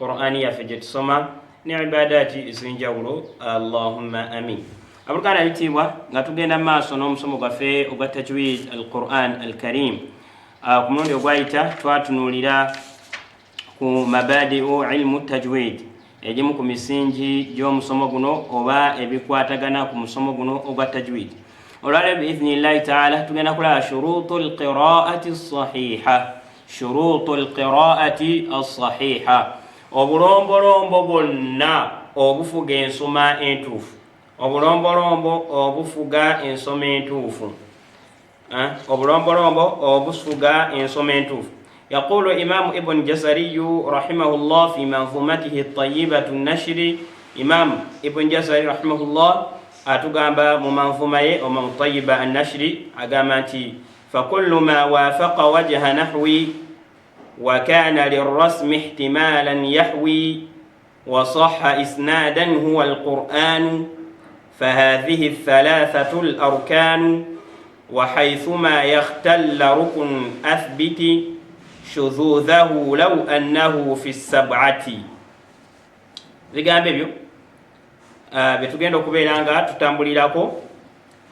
Qur'ani yaffe gye tusoma ne ibadaati ez'enjawulo. Allahumma amin. Abooluganda abitiibwa, nga tugenda mu maaso n'omusomo gwaffe ogwa tajwid al Quran al Karim, ku mulundi ogwayita twatunuulira ku mabadiu ilmu tajwid, egimu ku misingi gy'omusomo guno oba ebikwatagana ku musomo guno ogwa tajwid. Olwaleero biidhnillahi taala tugenda kulaba shurutu lqiraati sahiha, shurutu lqiraati assahiha, obulombolombo bwonna obufuga ensoma entuufu, obulombolombo obufuga ensoma entuufu, obulombolombo obufuga ensoma entuufu. Yaqulu Imamu Ibn Jasariyu rahimahullah fi manzumatihi tayibatu nashiri. Imamu Ibn Jasari rahimahullah atugamba mu manzuma ye omutayiba annashiri, agamba nti fakullu ma wafaqa wajha nahwi wa kana lirrasmi ihtimalan yahwi wa sahha isnadan huwa alquranu fahadhihi thalathatu larkanu وحيثما يختل ركن أثبت شذوذه لو أنه في السبعة. Bigambo ebyo byetugenda okubeera nga tutambulirako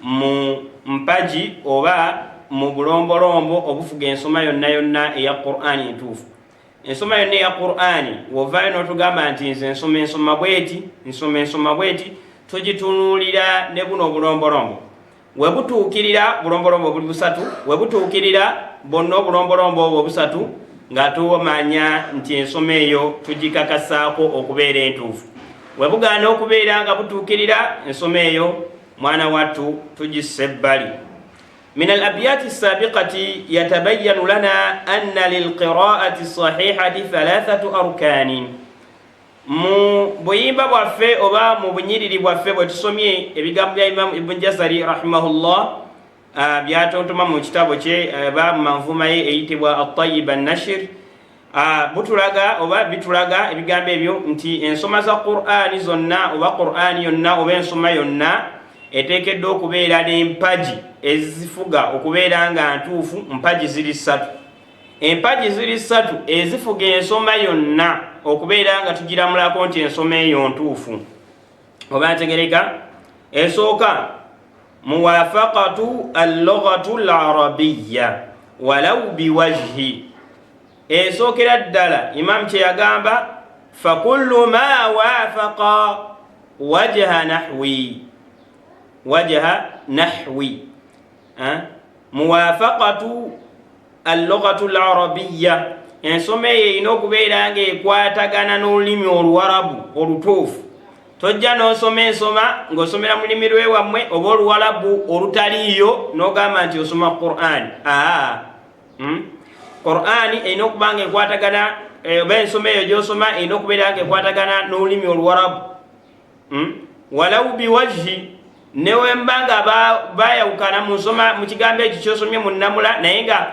mu mpagi oba mu bulombolombo obufuga ensoma yonna yonna eya Qur'ani entuufu. Ensoma yonna eya Qur'ani, wovaayo n'otugamba nti nze nsoma ensoma bweti, nsoma ensoma bweti, tugitunuulira ne buno obulombolombo. We butuukirira, bulombolombo buli busatu, we butuukirira bonna obulombolombo obwo obusatu, nga tumanya nti ensoma eyo tugikakasaako okubeera entuufu. We bugaana okubeera nga butuukirira, ensoma eyo mwana wattu tugissa ebbali. من الأبيات السابقة يتبين لنا أن للقراءة الصحيحة ثلاثة أركان. Mu buyimba bwaffe oba mu bunyiriri bwaffe bwe tusomye ebigambo bya Imamu Ibuni Jasari rahimahullah byatontoma mu kitabo kye ba mu manvuma ye eyitibwa Atayiba Nashir, butulaga oba bitulaga ebigambo ebyo nti ensoma za Qur'ani zonna oba Qur'ani yonna oba ensoma yonna eteekeddwa okubeera n'empagi ezifuga okubeera nga ntuufu. Mpagi ziri ssatu, empagi ziri ssatu ezifuga ensoma yonna okubeera nga tugiramulako nti ensoma eyo ntuufu oba ntegereka. Esooka, muwafaqatu allughatu larabiya walau biwajhi. Esookera ddala, imamu kyeyagamba, fakullu ma wafaqa wajha nahwi, wajha nahwi, muwafaqatu allughatu larabiya, ensoma eyo erina okubeera nga ekwatagana n'olulimi oluwarabu olutuufu. Tojja n'osoma ensoma ng'osomera mu lulimi lwewammwe oba oluwarabu olutaliiyo n'ogamba nti osoma Qur'an. Aa, Qur'ani erina okuba nga ekwatagana, oba ensoma eyo gyosoma erina okubeera nga ekwatagana n'olulimi oluwarabu, Walau biwajhi, newemba nga bayawukana mu nsoma mu kigambo ekyo kyosomye mu nnamula, naye nga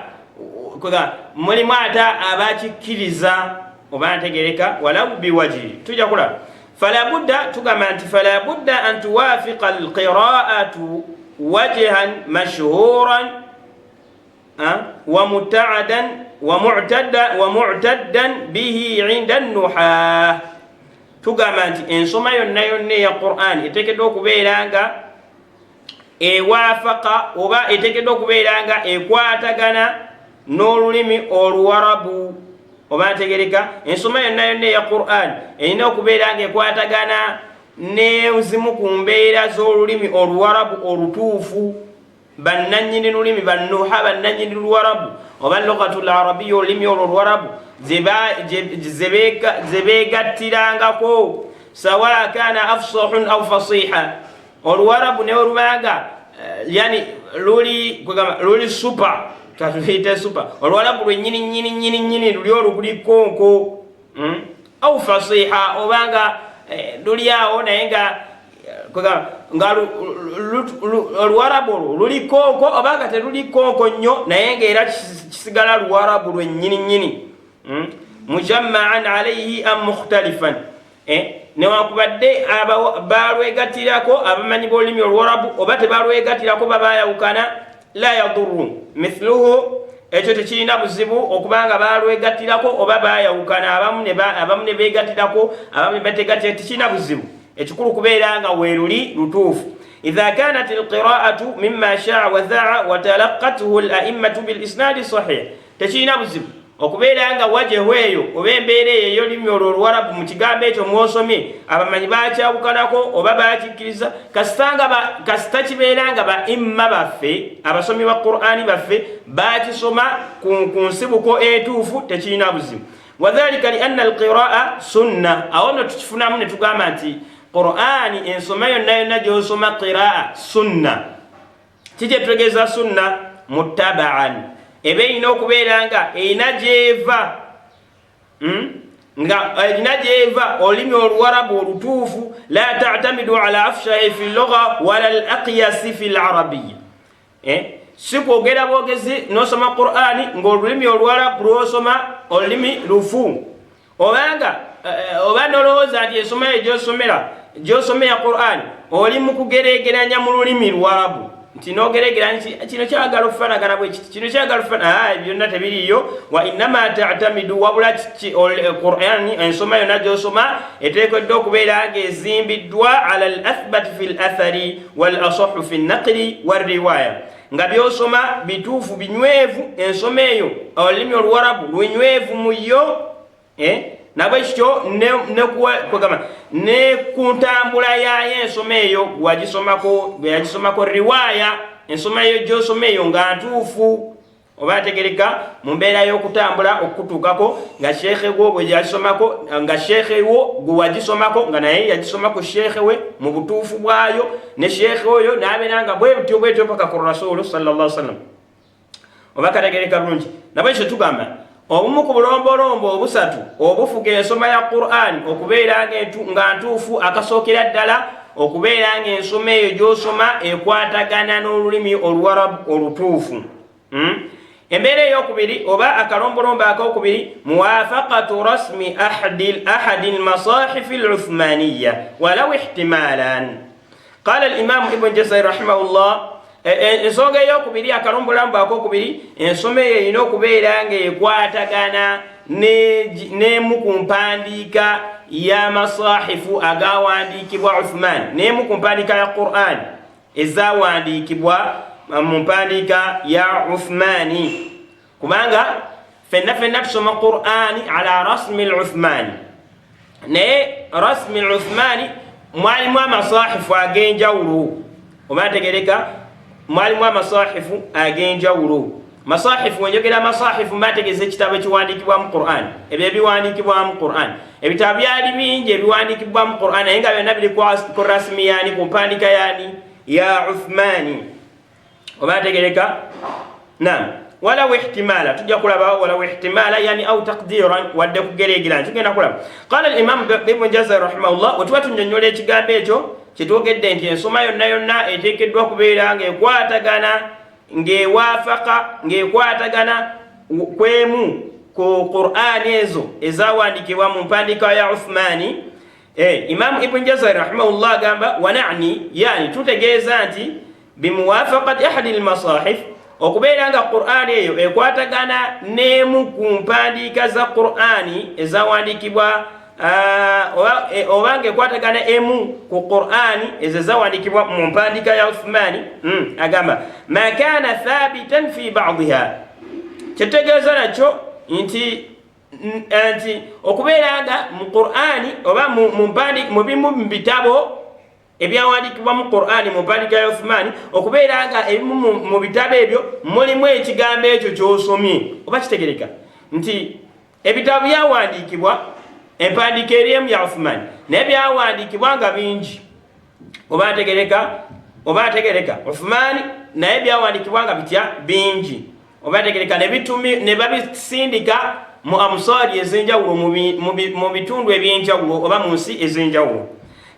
mulimu ate abakikkiriza oba ntegereka. Walau biwajhi, tujja kulaba. Falabudda, tugamba nti falabudda an tuwafiqa alqiraatu wajhan mashhuran wamutaadan wa mu'taddan bihi inda nuha. Tugamba nti ensoma yonna yonna eya Quran eteekeddwa okubeera nga ewafaka oba eteekeddwa okubeera nga ekwatagana n'olulimi oluwarabu oba ntegereka. Ensoma yonna yonna eya Quran erina okubeera nga ekwatagana nezimu ku mbeera z'olulimi oluwarabu olutuufu. Bannanyini lulimi, bannuha, bannanyini luwarabu oba lughatu larabiya, olulimi olwo oluwarabu ze beegattirangako, sawa kana afsahun au fasiha. Oluwarabu ne olubanga yani luli kwegamba luli super, tatuyite super, oluwarabu lwenyini nyini nyini nyini luli olukulikonko, Au fasiha, obanga luli awo naye nga kwegamba nga oluwarabu olwo lulikonko obanga terulikonko nnyo, naye ngaera kisigala luwarabu lwennyini nyini, Mujammaan alaihi am mukhtalifan, newankubadde balwegatirako abamanyi b'olulimi oluwarabu oba tebalwegatirako, babayawukana, la yaduru mithluhu. Ekyo tekirina buzibu okubanga balwegattirako oba bayawukana, abamu ne beegattirako, abamu ne bategattira, tekirina buzibu. Ekikulu kubeera nga weeruli lutuufu. Idha kanat alqiraatu mima shaa wa dhaa wa talaqathu al-a'immatu bil isnadi sahih, tekirina buzibu okubeera nga wajehu eyo oba embeera eyo ey'olulimi olwo Oluwarabu mu kigambo ekyo mwosomye abamanyi bakyawukanako oba bakikkiriza, kasita kibeera nga ba imma baffe, abasomi ba Qur'ani baffe, bakisoma ku nsibuko entuufu, tekirina buzibu. Wadhalika lianna alqiraa sunna. Awo nno tukifunamu ne tugamba nti Qur'ani ensoma yonna yonna gy'osoma qiraa sunna. Kikyetutegeeza sunna muttabaan, eba erina okubeera nga erina gyeva, Nga erina gyeva olulimi Oluwarabu olutuufu. La tatamidu ala afshahi fi lugha wala al aqyasi fi larabiya. Si kwogera bwogezi nosoma Qur'ani ng'olulimi Oluwarabu lwosoma olulimi lufu, obanga oba nolowooza nti ensoma eyo gyosomera Qur'ani oli mu kugeregeranya mu lulimi Luwarabu, nti nogeregeranya nti kino kyagala okufaanagana bwe kiti, kino kyagala okufaanana, byonna tebiriiyo. Wa innama tatamidu, wabula Qur'ani ensoma yonna gyosoma eteekeddwa okubeera ng'ezimbiddwa ala al athbat fi l athari wal asahu fi naqli wariwaya, nga byosoma bituufu, binywevu, ensoma eyo olulimi Oluwarabu lunywevu mu yo, nabwe kityo kwegamba ne ku ntambula yayo ensoma eyo wagisomako, bwe yagisomako riwaaya, ensoma eyo gyosoma eyo nga ntuufu oba ategereka mu mbeera y'okutambula okukutuukako, nga sheekhe gwo bwe yagisomako, nga sheekhe wo gwe wagisomako nga naye yagisoma ku sheekhe we mu butuufu bwayo, ne sheekhe oyo n'abeera nga bwe butyo bwetyo paka ku Rasuulu sallallahu alaihi wasallam, oba kategereka bulungi. Nabwe ekyo tugamba obumu ku bulombolombo obusatu obufuga ensoma ya Qur'an okubeera nga ntuufu. Akasookera ddala, okubeera ng'ensoma eyo gy'osoma ekwatagana n'olulimi Oluwarabu olutuufu. Embeera eyokubiri oba akalombolombo akokubiri, muwafaqatu rasmi ahadi lmasahifi luthmaniya walau ihtimalan. Qala alimamu Ibn Jazari rahimahullah, ensonga eyokubiri, akalombolombo akokubiri, ensoma eyo erina okubeera ng'ekwatagana n'emu ku mpandiika y'amasahifu agawandiikibwa Uthman, n'emu ku mpandiika ya Quran ezawandiikibwa mu mpandiika ya Uthmani, kubanga fenna fenna tusoma Qur'ani ala rasmi luthmani, naye rasmi luthmani mwalimu amasahifu ag'enjawulo, oba ntegereka, mwalimu amasahifu ag'enjawulo. Masahifu, wenjogera masahifu mbategeeza ekitabo ekiwandiikibwamu Quran, ebyo ebiwandiikibwamu Quran. Ebitabo byali bingi ebiwandiikibwamu Quran, naye nga byonna biri ku rasmi yani, ku mpandiika yani ya Uthmani, oba ntegereka. Nam, walaw ihtimala, tujja kulaba walaw ihtimala yani au taqdiran, wadde kugeregerana, tugenda kulaba. Qala alimamu Ibn Jazar rahimahullah, wetuba tunyonyola ekigambo ekyo kyetwogedde nti ensoma yonna yonna eteekeddwa kubeera ng'ekwatagana, ng'ewafaka, ng'ekwatagana kwemu ku Qur'ani ezo ezawandiikibwa mu mpandiika ya Uthmani. Imamu Ibn Jazar rahimahullah agamba, wanani yani tutegeeza nti bimuwafaqati ahadi lmasahif, okubeera nga Qur'ani eyo ekwatagana n'emu ku mpandiika za Qur'ani ezawandiikibwa, oba nga ekwatagana emu ku Qur'ani ezo ezawandiikibwa mu mpandiika ya Uthmani. Agamba ma kana thabitan fi badiha, kyetutegeeza nakyo nti okubeera nga mu Qur'ani oba mu bimu mu bitabo ebyawandiikibwa mu Qur'ani mu mpandiika ya Uthmani, okubeera nga ebimu mu bitabo ebyo mulimu ekigambo ekyo ky'osomye, oba kitegereka nti ebitabo byawandiikibwa empandiika eri emu ya Uthmani, naye byawandiikibwa nga bingi, oba ntegereka Uthmani, naye byawandiikibwa nga bitya bingi, oba ntegereka, ne babisindika mu amsaari ez'enjawulo, mu bitundu ebyenjawulo oba mu nsi ez'enjawulo.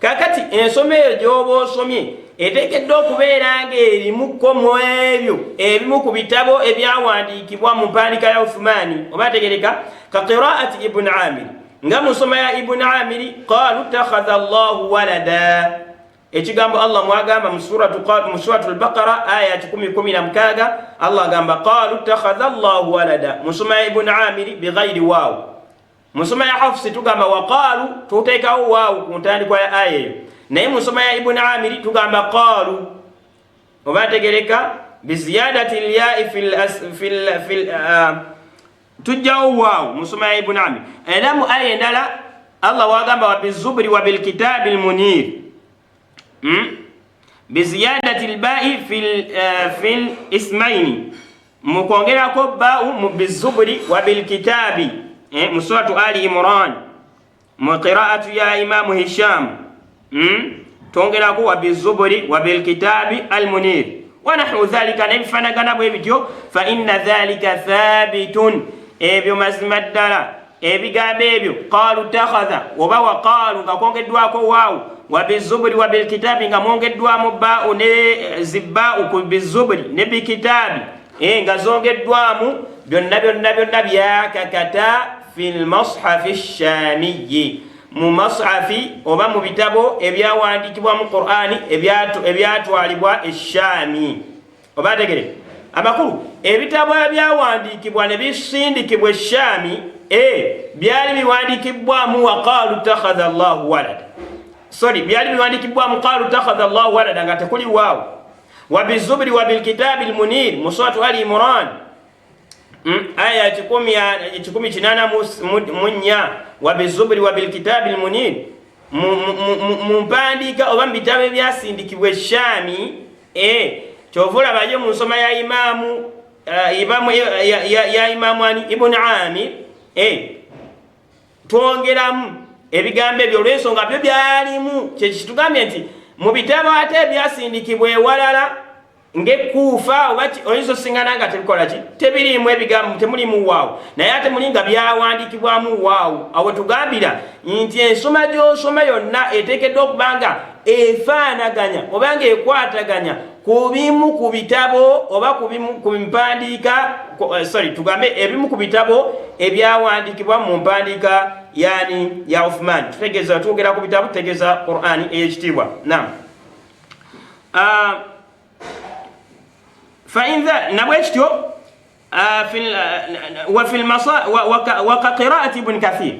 Kakati ensoma eyo gy'oba osomye eteekeddwa okubeera ng'erimuko mu ebyo ebimu ku bitabo ebyawandiikibwa mu mpandiika ya Uthumani, oba ntegereka. Ka qiraati Ibuni Amiri, nga mu nsoma ya Ibuni Amiri, qalu takhadha Llahu walada. Ekigambo Allah mwagamba mu suratu Lbaqara aya 116, Allah agamba qalu takhadha llahu walada mu nsoma ya Ibuni Amiri bighairi waawu. Mu nsoma ya Hafusi tugamba waqaalu, tuteekawo waawu ku ntandikwa ya aya eyo, naye mu nsoma ya Ibuni Amiri tugamba qaalu, oba ntegereka, biziyadati lyai tujjawo waawu mu nsoma ya Ibuni Amiri. Era mu aya endala Allah wagamba wabizuburi wabilkitabi lmunir, Biziyadati lbai fi lismaini, mukwongerako bau mu bizuburi wabilkitabi, mu Suratu Ali Imran mu qiraatu ya Imamu Hisham, Twongerako wabizuburi wabilkitabi almunir wanahu dhalika, nebifanagana bwe bityo. Fa inna dhalika thabitun, ebyo mazima ddala ebigambo ebyo qalu takhadha oba waqaalu nga kwongeddwako waawu, wabizuburi wabilkitabi nga mwongeddwamu baau ne zibaau ku bizuburi ne bikitaabi, nga zongeddwamu, byonna byonna byonna byakakata fi lmashafi shamiyi, mu mashafi oba mu bitabo ebyawandiikibwa mu Qur'ani ebyatwalibwa Eshami. Oba ntegere amakulu, ebitabo ebyawandiikibwa ne bisindikibwa Eshami, byali biwandiikibwamu waqalu takhadha llahu walada, sorry, byali biwandiikibwamu qalu takhadha llahu walada nga tekuli waawo, wabizuburi wabilkitabi lmunir mu Suratu Ali Imran, aya 184, wabizuburi wabilkitabi lmunir mu mpandiika oba mu bitabo ebyasindikibwa Eshami. Kyova olabayo mu nsoma ya imamu, imamu ya imamu ani, Ibuni Amir, twongeramu ebigambo ebyo olw'ensonga byo byalimu. Kyekitugambye nti mu bitabo ate ebyasindikibwa ewalala ng'Ekuufa oba oyinza osingana nga tebikola ki, tebiriimu ebigambo, temulimu waawu, naye ate muli nga byawandiikibwamu waawu. Awo tugambira nti ensoma gy'osoma yonna eteekeddwa okuba nga efaanaganya oba nga ekwataganya ku bimu ku bitabo oba ku bimu ku mpandiika, sorry, tugambe ebimu ku bitabo ebyawandiikibwa mu mpandiika yani ya Uthman. Tutegeeza twogera ku bitabo, tutegeeza Qur'ani ey'ekitiibwa. Nam fain nabwe kityo waka qiraati Ibuni Kathir.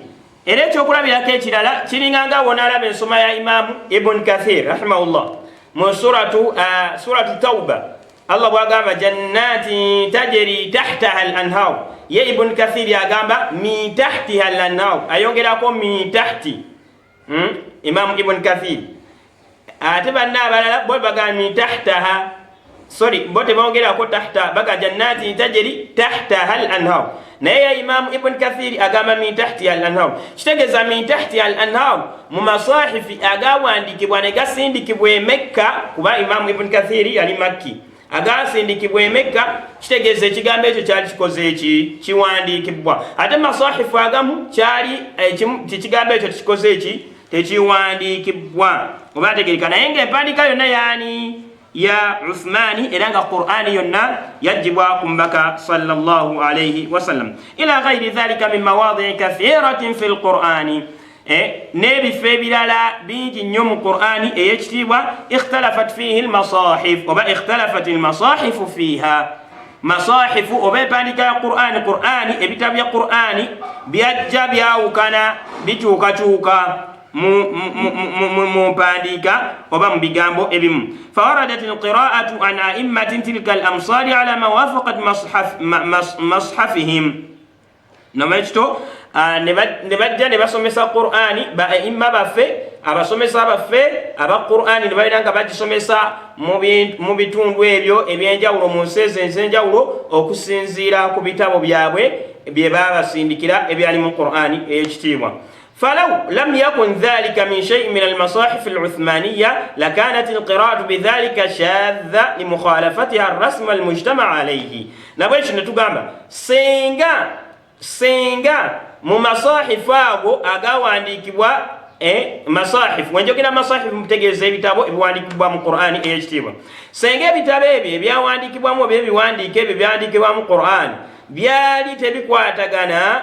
Era ekyokulabirako ekirala kiringa nga wonaalaba ensoma ya Imamu Ibuni Kathir rahimahullah mu Suratu Tauba, Allah bwagamba jannatin tajri tahtaha al anhar, ye Ibuni Kathir agamba min tahtiha al anhar, ayongerako min tahti, Imamu Ibuni Kathir. Ate banna abalala bo bagamba min tahtaha, sorry, bo tebongerako tahta, baga jannatin tajri tahtaha al anhar, naye ya Imamu Ibuni Kathiri agamba min tahtiha al anhar. Kitegeeza min tahtiha al anhar mu masahifi agawandikibwa ne gasindikibwa Emekka, kuba Imamu Ibuni Kathiri yali Makki, agasindikibwa Emekka, kitegeeza ekigambo ekyo kyali kikoze eki, kiwandiikibwa. Ate masahifu agamu kyali ekigambo ekyo kikoze eki, tekiwandiikibwa, oba ntegereka. Naye ngaempandiika yonna yani ya Uthmani, era nga Qur'ani yonna yagibwa ku mbaka sallallahu alaihi wasallam. Ila ghairi dhalika min mawadii kathiratin fi lqur'ani, n'ebifo ebirala bingi nnyo mu Qur'ani ey'ekitiibwa, ikhtalafat fihi lmasahif oba ikhtalafat lmasahifu fiha, masahifu oba empandiika ya Qur'ani, Qur'ani, ebitabo bya Qur'ani byajja byawukana, bikyukakyuka mu mpandiika oba mu bigambo ebimu. Fawaradat alqiraatu an aimmatin tilka al amsari ala ma wafaqat mashafihim. Nomekito ne bajja ne basomesa Qur'ani ba aimma baffe, abasomesa baffe aba Qur'ani, ne babeera nga bagisomesa mu bitundu ebyo ebyenjawulo, mu nsi ezo ez'enjawulo, okusinziira ku bitabo byabwe bye babasindikira ebyali mu Qur'ani ey'ekitiibwa. فلو لم يكن ذلك من شيء من المصاحف العثمانية لكانت القراءة بذلك شاذة لمخالفتها الرسم المجتمع عليه. Nabwekyo netugamba senga mu masahifu ago agawandiikibwa, masahifu, wenjogera masahifu mutegeeza ebitabo ebiwandiikibwa mu Qur'ani ey'ekitiibwa, senga ebitabo ebyo ebyawandiikibwamu oba ebiwandiiko ebyo byawandiikibwa mu Qur'ani byali tebikwatagana,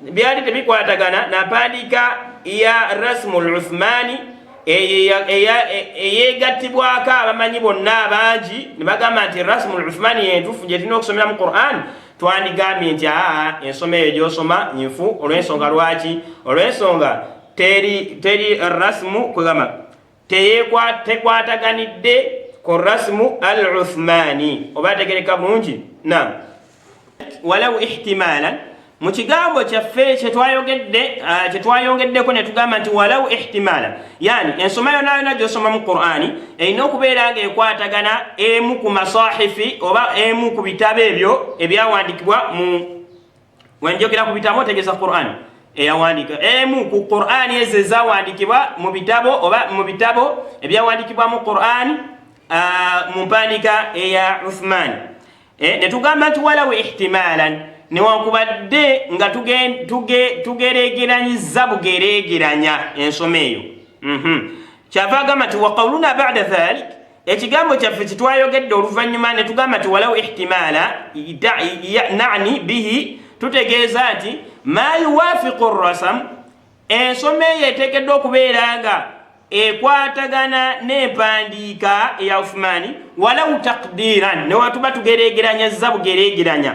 byali tebikwatagana nampandiika ya rasmu luthmani. Eyegattibwako abamanyi bonna abangi ne bagamba nti rasmu luthmani yentuufu gye tulina okusomera mu Quran, twandigambye nti aa, ensoma eyo gyosoma nfu. Olw'ensonga lwaki? Olw'ensonga teri rasmu, kwegamba tekwataganidde ku rasmu al Uthmani. Oba ategereka bulungi? Nam, walau ihtimalan, mu kigambo kyaffe kyetwayogedde, kyetwayongeddeko ne tugamba nti walau ihtimala, yani ensoma yonna yonna gyosoma mu Qur'ani erina okubeera nga ekwatagana emu ku masahifi oba emu ku bitabo ebyo ebyawandikibwa mu, wenjogera ku bitabo otegeeza Qur'ani eyawandika, emu ku Qur'ani ezo ezawandikibwa mu bitabo oba mu bitabo ebyawandikibwa mu Qur'ani mu mpandiika eya Uthmani. Ne tugamba nti walaw ihtimalan, newankubadde nga tugeregeranyiza bugeregeranya ensoma eyo. Kyava agamba nti waqauluna bada dhalik, ekigambo kyaffe kitwayogedde oluvannyuma ne tugamba nti walau ihtimala, nani bihi, tutegeeza nti ma yuwafiqu rasam, ensoma eyo eteekeddwa okubeera nga ekwatagana n'empandiika eya Uthmani, walau taqdiran, newatuba tugeregeranya bugeregeranya.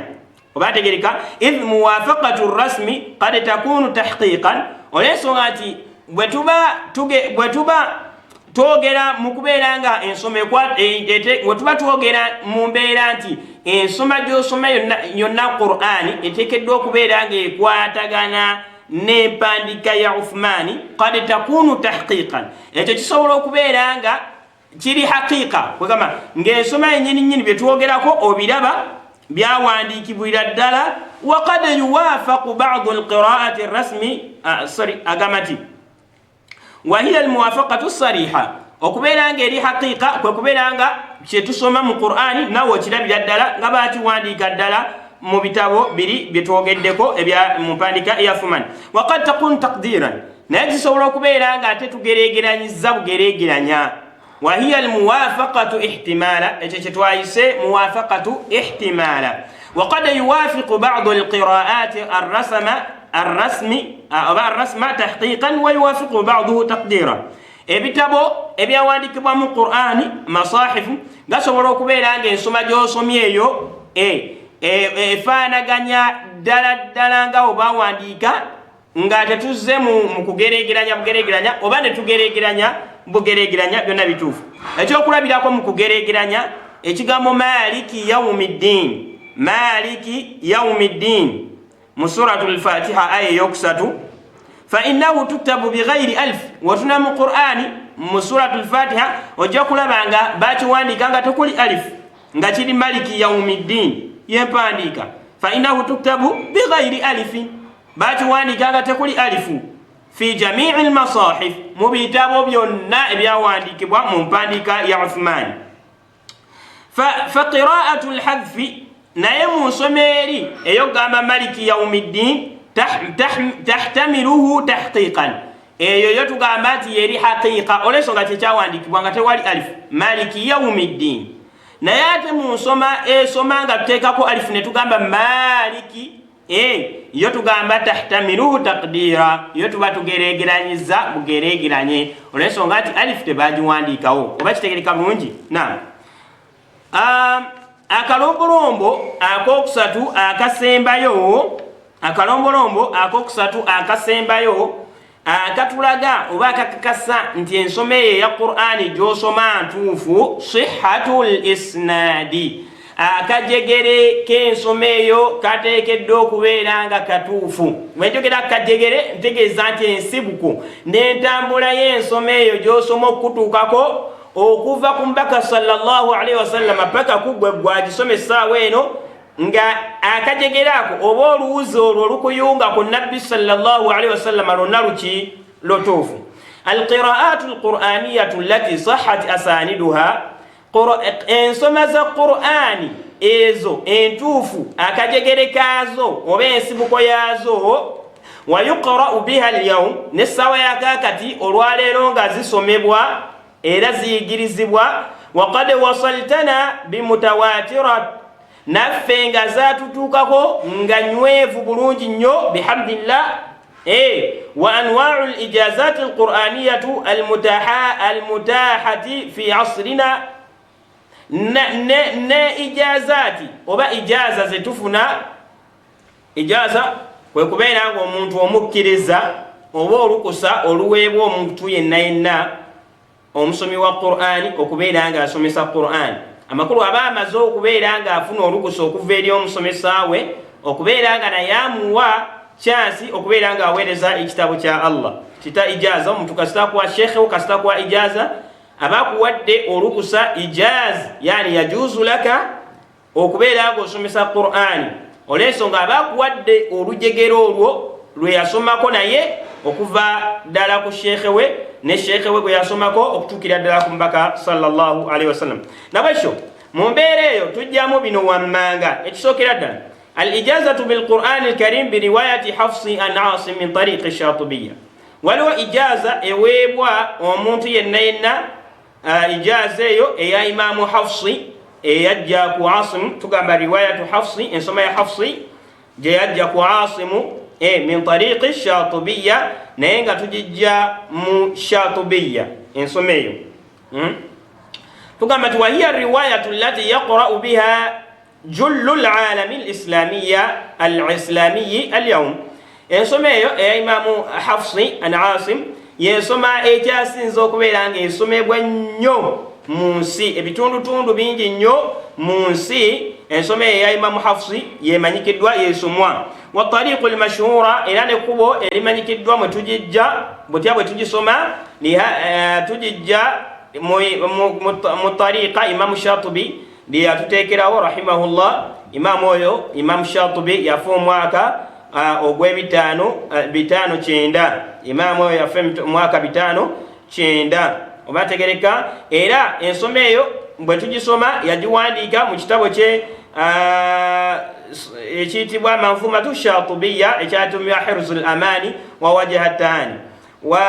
Oba ategereka? Idh muwafaqatu rasmi kad takunu tahqiqan, olwensonga nti bwe tuba twogera mu kubeera nga ensoma bwe tuba twogera mu mbeera nti ensoma gy'osoma yonna yonna Qur'ani eteekeddwa okubeera nga ekwatagana n'empandiika ya Uthmani, kad takunu tahqiqan, ekyo kisobola okubeera nga kiri haqiqa, kwegamba ng'ensoma yenyini nyini byetwogerako obiraba byawandiikibwira ddala. Wakad yuwafaqu badu alqiraati rasmi, sorry, agamba nti wahiya almuwafaqatu sariha, okubeera nga eri haqiqa kwe kubeera nga kyetusoma mu Qur'ani nawe okirabira ddala nga bakiwandiika ddala mu bitabo biri byetwogeddeko ebya mu mpandika eya Uthmani. Wakad takunu taqdiran, naye kisobola okubeera nga ate tugeregeranyiza bugeregeranya, wahiya almuwafaqatu ihtimala, ekyo kyetwayise muwafaqatu ihtimala. Wakad yuwafiqu badu alqiraati arrasama arrasmi oba arrasma tahqiqan wa yuwafiqu baduhu taqdira, ebitabo ebyawandikibwa mu Qur'ani, masahifu, gasobola okubeera nga ensoma gy'osomye eyo efaanaganya ddala ddala nga obawandiika nga tetuzze mu kugeregeranya bugeregeranya oba ne tugeregeranya bugeregeranya, byonna bituufu. Ekyokulabirako mu kugeregeranya, ekigambo maliki yaumi ddin, maliki yaumi ddin mu Suratu Lfatiha aya eyokusatu, fainahu tuktabu bighairi alf. Wotuna mu Qur'ani mu Suratu Lfatiha ojja kulaba nga bakiwandiika nga tekuli alif, nga kiri maliki yaumi ddin yempandiika. Fainahu tuktabu bighairi alifin, bakiwandiika nga tekuli alifu fi jamii lmasahif, mu bitabo byonna ebyawandiikibwa mu mpandiika ya Uthmani. Faqiraatu lhadfi, naye mu nsoma eri eyokugamba maliki yaumiddin tahtamiruhu tahqiqan, eyo yo tugamba nti yeri haqiqa olwensonga kyekyawandiikibwa nga tewali alifu, maliki yaumiddin. Naye ate mu nsoma esoma nga tuteekako alifu ne tugamba maliki, yo tugamba tahtamiruhu taqdira, yo tuba tugeregeranyiza bugeregeranye olwensonga nti alifu tebagiwandiikawo. Oba kitegereka bulungi? Nam, akalombolombo akokusatu akasembayo, akalombolombo akokusatu akasembayo akatulaga oba akakakasa nti ensoma eyo eya Qur'ani gy'osoma ntuufu, sihatu l isnadi, akajegere k'ensoma eyo kateekeddwa okubeera nga katuufu. Bwenjogera kajegere ntegeeza nti ensibuko n'entambula y'ensoma eyo gy'osoma okutuukako okuva ku Mbaka sallallahu alaihi wasallama paka kuggwe gwagisoma essaawa eno, nga akajegere ako oba oluwuzi olwo olukuyunga ku Nabbi sallallahu alaihi wasallama lwonna luki lutuufu. Alqiraatu alquraniyatu allati sahat asaniduha, ensoma za Qur'ani ezo entuufu, akajegere kaazo oba ensibuko yaazo, wayuqrau biha alyaum, n'essaawa yakakati olwaleero nga zisomebwa era ziyigirizibwa, wakad wasaltana bimutawatirat, naffe nga zatutuukako nga nywevu bulungi nnyo bihamdillah. Wa anwau lijazati alquraniyatu almutahati fi asrina, ne ijazati oba ijaza zetufuna. Ijaza kwe kubeera nga omuntu omukkiriza oba olukusa oluweebwa omuntu yenna yenna omusomi wa Qur'ani okubeera nga asomesa Qur'ani. Amakulu, aba amaze okubeera nga afuna olukusa okuva eri omusomesa we okubeera nga naye amuwa kyansi okubeera nga aweereza ekitabo kya Allah. Kita ijaza, omuntu kasita kuwa shekhe, kasita kuwa ijaza, aba akuwadde olukusa. Ijaz yani yajuzu laka okubeera nga osomesa Qur'ani, olwensonga aba akuwadde olujegere olwo lwe yasomako naye okuva ddala ku shekhe we, ne shekhe we gwe yasomako okutuukira ddala ku mubaka sallallahu alaihi wasallam. Nabwekyo mu mbeera eyo tujjamu bino wammanga. Ekisookera ddala, al ijazatu bilqurani alkarim biriwayati Hafsi an Asim min tariqi Shatibiya. Waliwo ijaza eweebwa omuntu yenna yenna, ijaza eyo eya Imamu Hafsi eyajja ku Asimu. Tugamba riwayatu Hafsi, ensoma ya Hafsi gye yajja ku Asimu min tariqi Shatibiya, naye nga tugijja mu Shatibiya ensoma eyo. Tugamba nti wahiya riwayatu allati yaqra'u biha jullu lalami lislamiya alislamiyi alyaum. Ensoma eyo eya Imamu Hafsi an Asim yensoma ekyasinza okubeera nga esomebwa nnyo mu nsi, ebitundutundu bingi nnyo mu nsi. Ensoma eyo eya Imamu Hafsi yemanyikiddwa, yesomwa. Wa tariqu lmashhura, era nekkubo erimanyikiddwa mwe tugijja, butya bwe tugisoma, tugijja mu tariqa Imamu Shatubi lyeyatuteekerawo rahimahullah. Imamu oyo Imamu Shatubi yafa omwaka ogw'ebitaano 590. Imamu oyo yafa omwaka 590, oba tegereka. Era ensoma eyo bwe tugisoma, yagiwandiika mu kitabo kye ekiyitibwa Manzumatu Shatubiya, ekyatumibwa Hirzu l Amani wa Wajaha Taani wa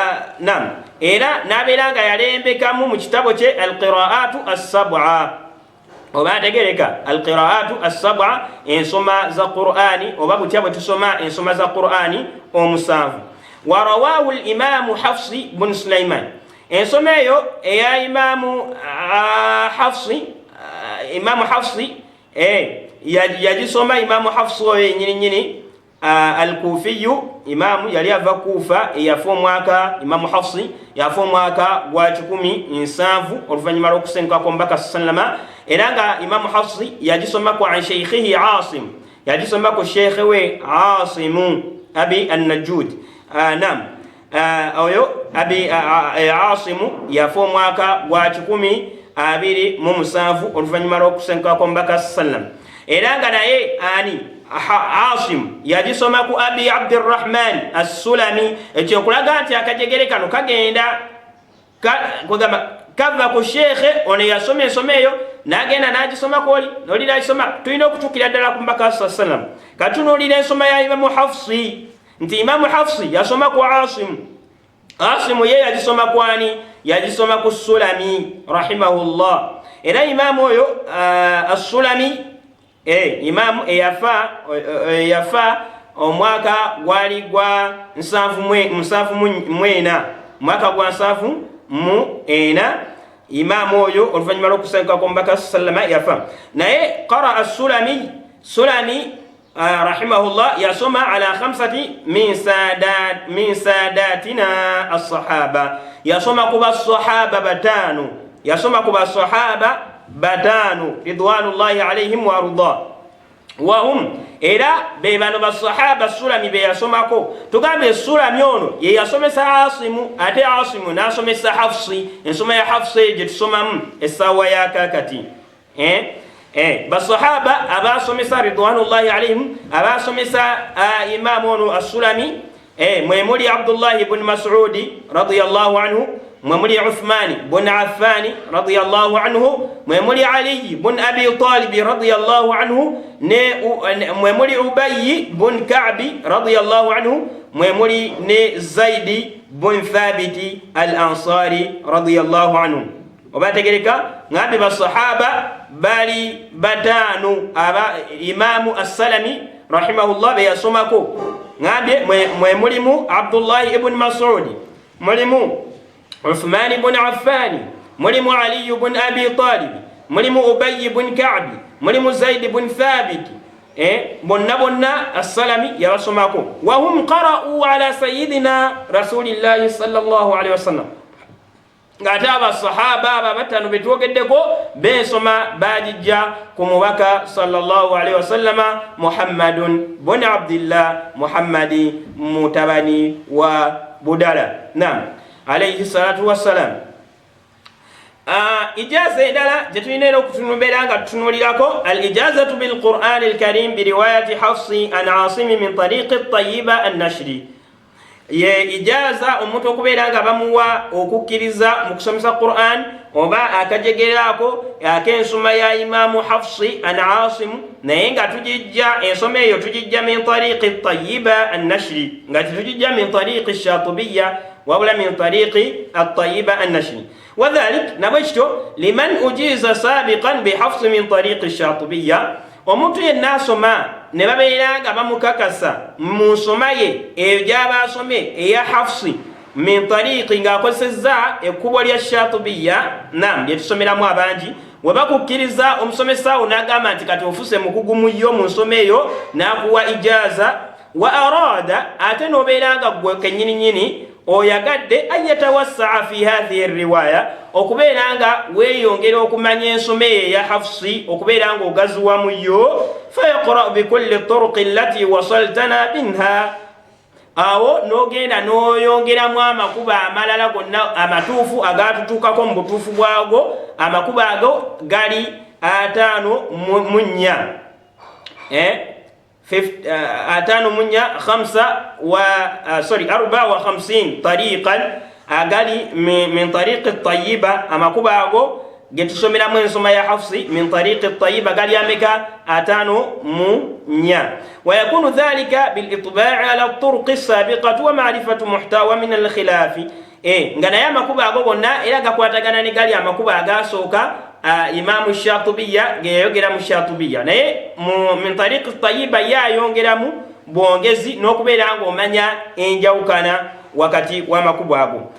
nam. Era n'abeera nga yalembekamu mu kitabo kye Alqiraatu Assab'a, oba ategereka, Alqiraatu Assab'a, ensoma za Qur'ani, oba butya bwe tusoma ensoma za Qur'ani 7. Warawahu limamu Hafsi bun Sulaiman, ensoma eyo eya Imamu Hafsi, Imamu Hafsi yagisoma. Imamu Hafsi oyo yenyini nyini Alkufiyu, imamu yali ava Kufa, eyafa omwaka, Imamu Hafsi yafa omwaka gwa 170 oluvannyuma lw'okusenkako omubaka sallama. Era nga Imamu Hafsi yagisomako an sheikhihi Asim, yagisoma ku sheekhe we Asimu Abi Annajud. Nam, oyo Abi Asimu yafa omwaka gwa 127 oluvannyuma lw'okusenkako omubaka sallam. Era nga naye ani Asim yagisoma ku Abi Abdirahman Assulami. Ekyo nkulaga nti akajegere kano kagenda kwegamba kava ku sheekhe ono yasoma ensoma eyo, nagenda nagisomako oli, noli nagisoma, tulina okutuukira ddala ku mubaka sa sallam. Katunuulira ensoma ya Imamu Hafsi nti Imamu Hafsi yasoma ku Asimu, Asimu ye yagisoma kwani? Yagisoma ku Sulami rahimahullah. Era imamu oyo Assulami, imamu eyafa omwaka gwali gwa 74, mwaka gwa 74. Imamu oyo oluvannyuma lw'okusenguka kw'omubaka sallama yafa. Naye qaraa Sulami, Sulami rahimahullah yasoma ala khamsati min sadatina assahaba, yasoma ku basahaba 5, yasoma ku basahaba 5 ridwanullahi alaihim wa arda wahum. Era be bano basahaba Sulami be yasomako. Tugambe Sulami ono ye yasomesa Asimu, ate Asimu n'asomesa Hafsi, ensoma ya Hafsi gye tusomamu essaawa ya kakati. Basahaba abasomesa ridwanullahi alaihim, abasomesa imamu ono Assulami, mwe muli Abdullahi bun Masudi radiyallahu anhu, mwe muli Uthmani bun Affani radiyallahu anhu, mwe muli Aliyi bun Abi Talibi radiyallahu anhu, ne mwe muli Ubayi bun Kabi radiyallahu anhu, mwe muli ne Zaidi bun Thabiti al Ansari radiyallahu anhu. Oba tegereka, ngambi basahaba bali 5 aba imamu Assalami. Rahimahullah beyasomako ngambye mwe mulimu Abdullahi ibn Masudi, mulimu Uthman ibn Affani, mulimu Ali ibn Abi Talib, mulimu Ubay ibn Ka'b, mulimu Zaid ibn Thabit. Bonna bonna Assalami yabasomako. Wahum qara'u ala sayyidina Rasulillahi sallallahu alaihi wasallam, ng'ate abasahaba abo abatano betwogeddeko bensoma bagijja ku mubaka sallallahu alaihi wasallama Muhammadun bun Abdillah, Muhammadi mutabani wa Budala, nam alaihi salatu wassalam. Ijaza endala gye tulina era okutunumbera nga tutunuulirako al ijazatu bilqurani alkarim biriwayati Hafsi an Asimi min tariqi Tayiba Annashri, ye ijaza omuntu okubeera nga bamuwa okukkiriza mu kusomesa Quran oba akajegeraako ak'ensoma ya Imamu Hafsi an Asimu, naye nga tugijja ensoma eyo tugijja min tariqi Tayiba Annashri, nga tetugijja min tariqi Shatibiya wabula min tariqi Atayiba Annashri. Wadhalik nabwe kityo liman ujiza sabiqan bihafsi min tariqi Shatibiya, omuntu yenna asoma ne babeera nga bamukakasa mu nsoma ye eyo gy'aba asomye eya Hafsi min tariqi, ng'akozesezza ekkubo lya Shatibiya, nam lyetusomeramu abangi, we bakukkiriza omusomesa wo n'agamba nti kati ofuse mukugu mu yo mu nsoma eyo, n'akuwa ijaza. Wa arada, ate n'obeera nga ggwe kennyininyini oyagadde an yatawassaa fi hathihi riwaya, okubeera nga weeyongera okumanya ensoma eyo eya Hafsi, okubeera nga ogaziwa mu yo, fayaqrau bikulli turuqi allati wasaltana minha, awo n'ogenda n'oyongeramu amakubo amalala gonna amatuufu agatutuukako mu butuufu bwago. Amakubo ago gali 54, 54, khamsa wa sorry 54 tariqan agali min tariqi Tayiba. Amakubo ago getusomeramu ensoma ya Hafsi min tariqi Tayiba gali ameka? 54. Wayakunu dhalika bilitbai ala turuqi sabiqati wa marifatu muhtawa min alkhilafi, nga naye amakubo ago gonna era gakwatagana ne gali amakubo agasooka Imamu Shatibiya geyayogera mu Shatibiya, naye min tariqi Tayiba ye ayongeramu bwongezi n'okubeera ng'omanya enjawukana wakati w'amakubo ago.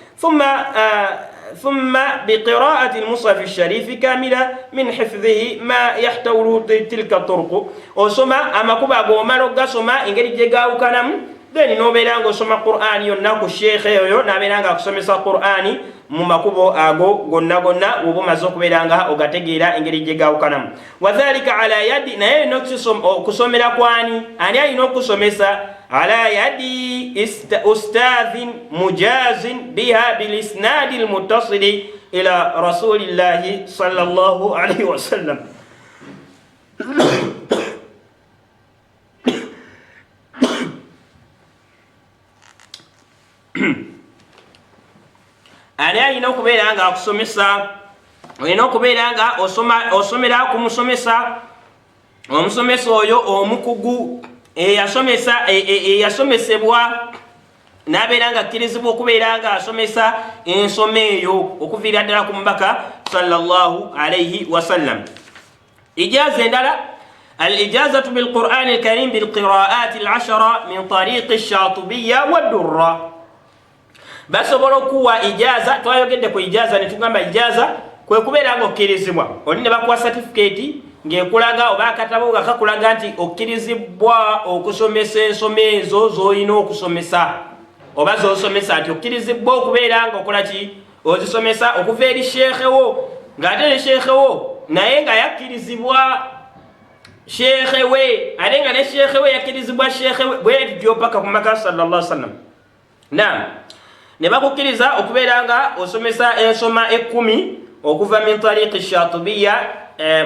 Thumma biqiraati lmushafi sharifi kamila min hifdhihi ma yahtawulu tilka turuqu, osoma amakubo ago omala okugasoma engeri gye gawukanamu, then n'obeera ng'osoma Qur'ani yonna ku sheekhe oyo n'abeera nga akusomesa Qur'ani mu makubo ago gonna gonna, woba omaze okubeera nga ogategeera engeri gye gawukanamu. Wadhalika ala yadi, naye olina okusomera kwani? Ani alina okusomesa? Ala yadi ustadhin mujazin biha bilisnadi lmuttasili ila rasulillahi sallallahu alaihi wasallam. Ani alina okubeera nga akusomesa? Olina okubeera nga osomera ku musomesa, omusomesa oyo omukugu eyasomesebwa n'abeera nga akkirizibwa okubeera nga asomesa ensoma eyo okuviira ddala ku mubaka sallallahu alaihi wasallam. Ijaza endala alijazatu bilqurani alkarim bilqiraati alashara min tariqi Shatibiya waddurra, basobola okuwa ijaza. Twayogedde ku ijaza ne tugamba ijaza kwe kubeera nga okkirizibwa, oli ne bakuwa satifikeeti ng'ekulaga oba akatabo nga kakulaga nti okkirizibwa okusomesa ensoma ezo z'olina okusomesa oba z'osomesa, nti okkirizibwa okubeera nga okola ki, ozisomesa okuva eri sheekhe wo, ng'ate ne sheekhe wo naye nga yakkirizibwa sheekhe we, ate nga ne sheekhe we yakkirizibwa sheekhe we, bwe tutyo paka ku maka sallallahu alaihi wasallam. Naam, ne bakukkiriza okubeera nga osomesa ensoma 10 okuva min tariqi Shatibiya,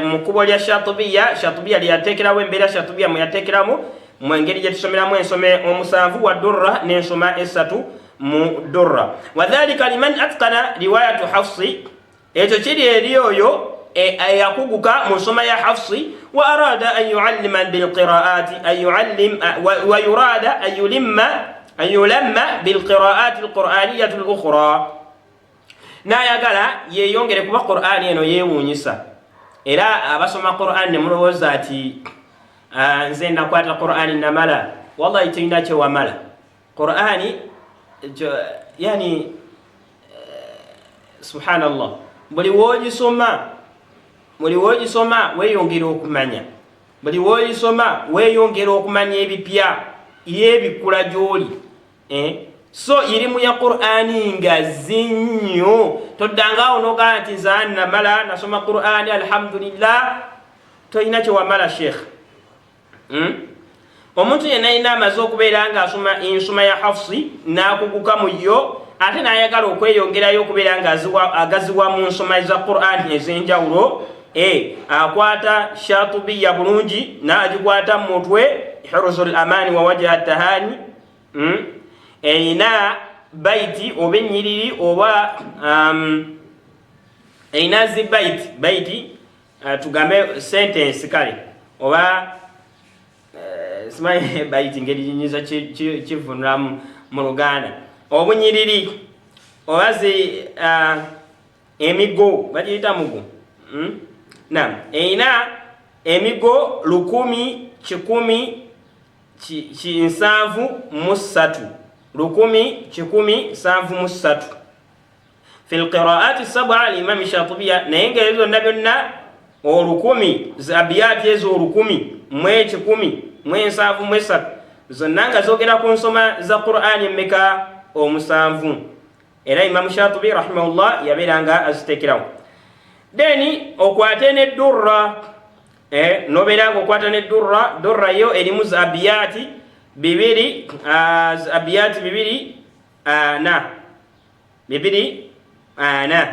mu kkubo lya Shatibiya. Shatibiya lyeyateekerawo embeera, Shatibiya mwe yateekeramu mu engeri gye tusomeramu ensoma 7 wa durra n'ensoma 3 mu durra. Wadhalika liman atqana riwayatu Hafsi, ekyo kiri eri oyo eyakuguka mu nsoma ya Hafsi, wa arada an yuallima bilqiraati an yuallim wa yurada an yulimma an yulamma bilqiraati alquraniyati lukhra, n'ayagala yeeyongere kuba Qur'ani eno yeewuunyisa. Era abasoma Qur'ani ne mulowooza nti Nze nakwata Qur'ani namala. Wallahi tolina kyewamala. Qur'ani yani subhanallah, buli wogisoma, buli wogisoma weyongera okumanya, buli wogisoma weyongera okumanya ebipya, yebikkula gyoli. So irimu ya Qur'ani ngazi nnyo. Toddangaawo nogamba nti nze namala nasoma Qur'ani alhamdulillah. Tolina kyewamala, sheekh. Omuntu yenna yina amaze okubeera nga asoma ensoma ya Hafusi n'akuguka mu yo, ate n'ayagala okweyongerayo okubeera nga agaziwa mu nsoma za Qur'ani ez'enjawulo, akwata Shatubiya bulungi n'agikwata mu mutwe, Hiruzul Amaani wa Wajha Tahani. Erina baiti oba ennyiriri oba erina zi baiti, tugambe sentence kale, oba simanyi baiti ngeri nyinza kivunulamu mu Luganda, obunyiriri oba zi emigo bagiyita mugo. Nam, erina emigo 1173, 1173 fi lqiraati saba alimami Shatibiya. Naye nga ebyo byonna byonna olukumi, abiyati ezo 1173 zonna nga zogera ku nsoma za Qur'ani emmeka? Omusanvu. Era Imamu Shatibi rahimahullah yabeera nga azitekerawo. Then okwate ne durra, nobeera nga okwata ne durra. Durra yo erimu abiyati bibiri, abiyati bibiri ana, bibiri ana,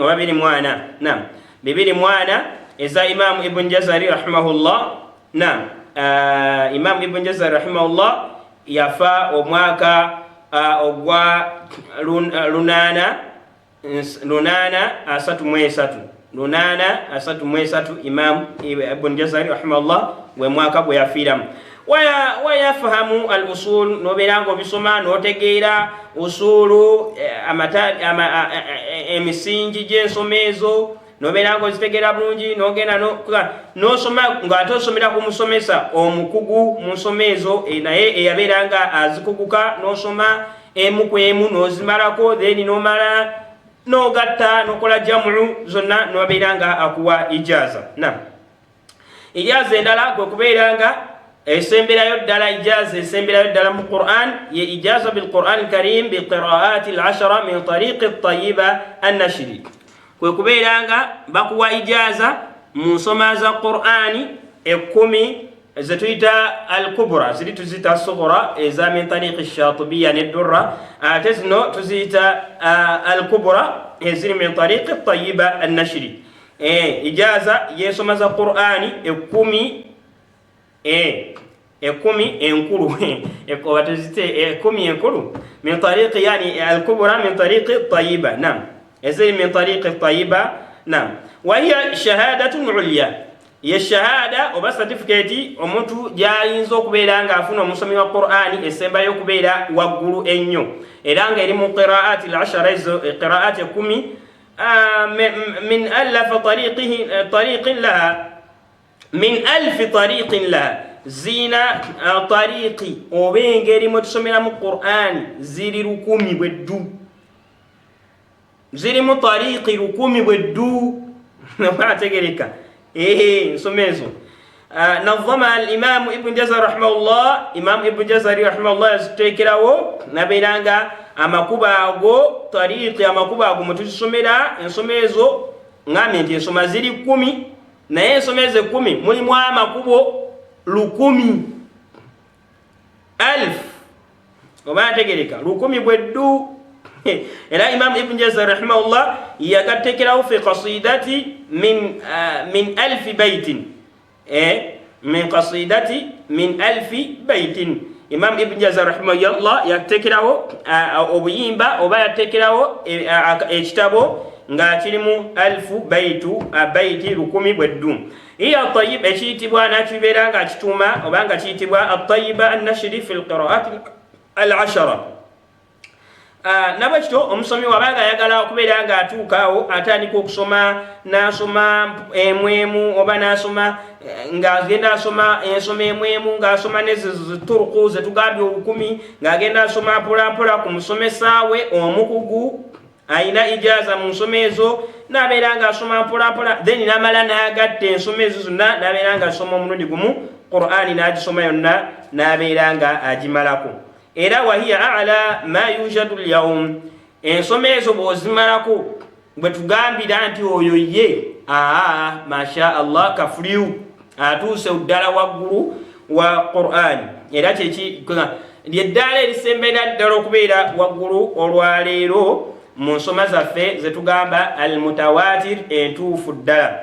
oba biri mwana, nam, bibiri mwana eza Imamu Ibn Jazari rahimahullah. Nam, Imamu Ibn Jazari rahimahullah yafa omwaka ogwa 833, 833. Imamu Ibn Jazari rahimahullah gwe mwaka gwe yafiiramu. Wayafahamu al usul, nobeera nga obisoma notegeera usulu, emisingi gy'ensoma ezo, nobeera nga ozitegeera bulungi, nogenda nosoma ng'ate osomera ku musomesa omukugu mu nsoma ezo, naye eyabeera nga azikuguka, nosoma emu ku emu nozimalako, then nomala nogatta nokola jamu zonna, nobeera nga akuwa ijaza. Nam, ijaza endala kwe kubeera nga esemberayo ddala, ijaza esemberayo ddala mu Quran ye ijaza bilquran karim biqiraati lashara min tariqi tayiba annashiri, kwe kubeera nga bakuwa ijaza mu nsoma za Qurani 10 zetuyita al kubra. Ziri tuziyita sughra eza min tariqi Shatibiya ne durra, ate zino tuziyita al kubra eziri min tariqi tayiba annashiri. Ijaza yensoma za Qurani 10, 10 enkulu, oba tuzite 10 enkulu, min tariqi yani al kubra min tariqi tayiba. Nam, eziri min tariqi tayiba. Nam, wahiya shahadatun ulya, ye shahada oba certificate omuntu gyayinza okubeera ng'afuna omusomi wa Qur'ani esembayo okubeera waggulu ennyo, era nga eri mu qiraati lashara, ezo qiraati 10, min alafa tariqin laha, min alfi tariqin laha. Ziina tariqi oba engeri mwe tusomeramu Qur'ani ziri 1000 bweddu, zirimu tariqi 1000 bweddu. Ategereka ensoma ezo. Nazama alimamu Ibuni Jazari rahimahullah, Imamu Ibuni Jazari rahimahullah yazituteekerawo, nabeera nga amakubo ago, tariqi, amakubo ago mwetuzisomera ensoma ezo. Ngambye nti ensoma ziri 10, naye ensoma ezo 10 mulimu amakubo 1000, alf, oba ntegereka, 1000 bweddu. Era Imamu Ibuni Jazari rahimahullah yagateekerawo fi qasidati min alfi baitin, min qasidati min alfi baitin. Imamu Ibuni Jazari rahimahullah yateekerawo obuyimba oba yateekerawo ekitabo nga kirimu alfu baitu, baiti 1000 bweddu. Iya tayib ekiyitibwa nakibeera nga kituuma oba nga kiyitibwa atayiba annashiri fi lqiraati al ashara. Ah, nabwekityo omusomi wabanga ayagala okubeera nga atuuka awo atandika okusoma n'asoma emwemu oba n'asoma eh, ng'agenda asoma ensoma emwemu ng'asoma nezituruku zetugambye olukumi ng'agenda asoma mpolampola ku musomesa we omukugu alina ijaza mu nsoma ezo n'abeera ng'asoma mpolampola then n'amala n'agatta ensoma ezo zonna n'abeera ng'asoma omulundi gumu qur'ani n'agisoma yonna n'abeera nga agimalako era wahiya ala ma yujadu lyaum ensoma ezo bw'ozimalako bwe tugambira nti oyo ye aa masha allah kafuliu atuuse ddala waggulu wa quran era kyeki lyeddaala erisembera ddala okubeera waggulu olwaleero mu nsoma zaffe zetugamba al mutawatir entuufu ddala.